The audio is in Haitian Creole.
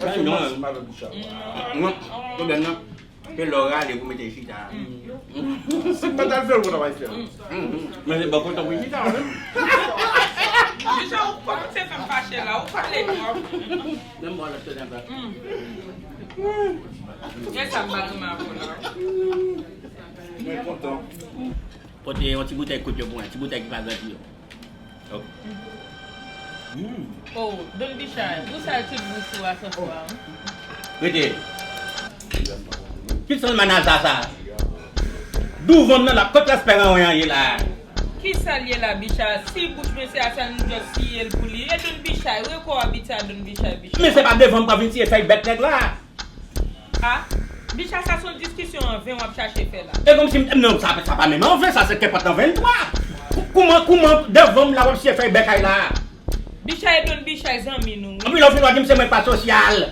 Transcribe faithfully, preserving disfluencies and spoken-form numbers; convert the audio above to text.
Mwen, pwoblèm nan, se lè w rale pou mete chita. Si m pa t al fè l, mwen ta pral fè l. Men se bò kote w chita menm. Deja, ou kòmanse fè m fache la, ou pale twòp. Menm bò lòt kote ankò. Gen sa m pa renmen avè w la. Mwen kontan. Pote yon ti boutèy kout yo pou mwen, ti boutèy ki pa zanti yo. Oh, Don Bicha, ou sal tout bouch ou a san fwa. Rete. Ki sann manaza sa? Douvan m nan la, kot respè an ye la? Ki sa l ye la, Bicha? Si bouch mesye a sal, nou just siye l pou li. E Don Bicha, rekò abitye a Don Bicha, Bicha. Men se pa devan m pral vin siye fèy bèt nèg la. Ah, Bicha, sa se yon diskisyon an ven w ap chache fè la. E kòmsi m, non, sa, sa pa menm an ven, sa se kenpòt an venntwa. Kouman, kouman devan m la w ap siye fèy bèt ay la? Bicha e Don Bicha zanmi nou, wi. Anpi lè w fin w a di m se mwen k pa sosyal.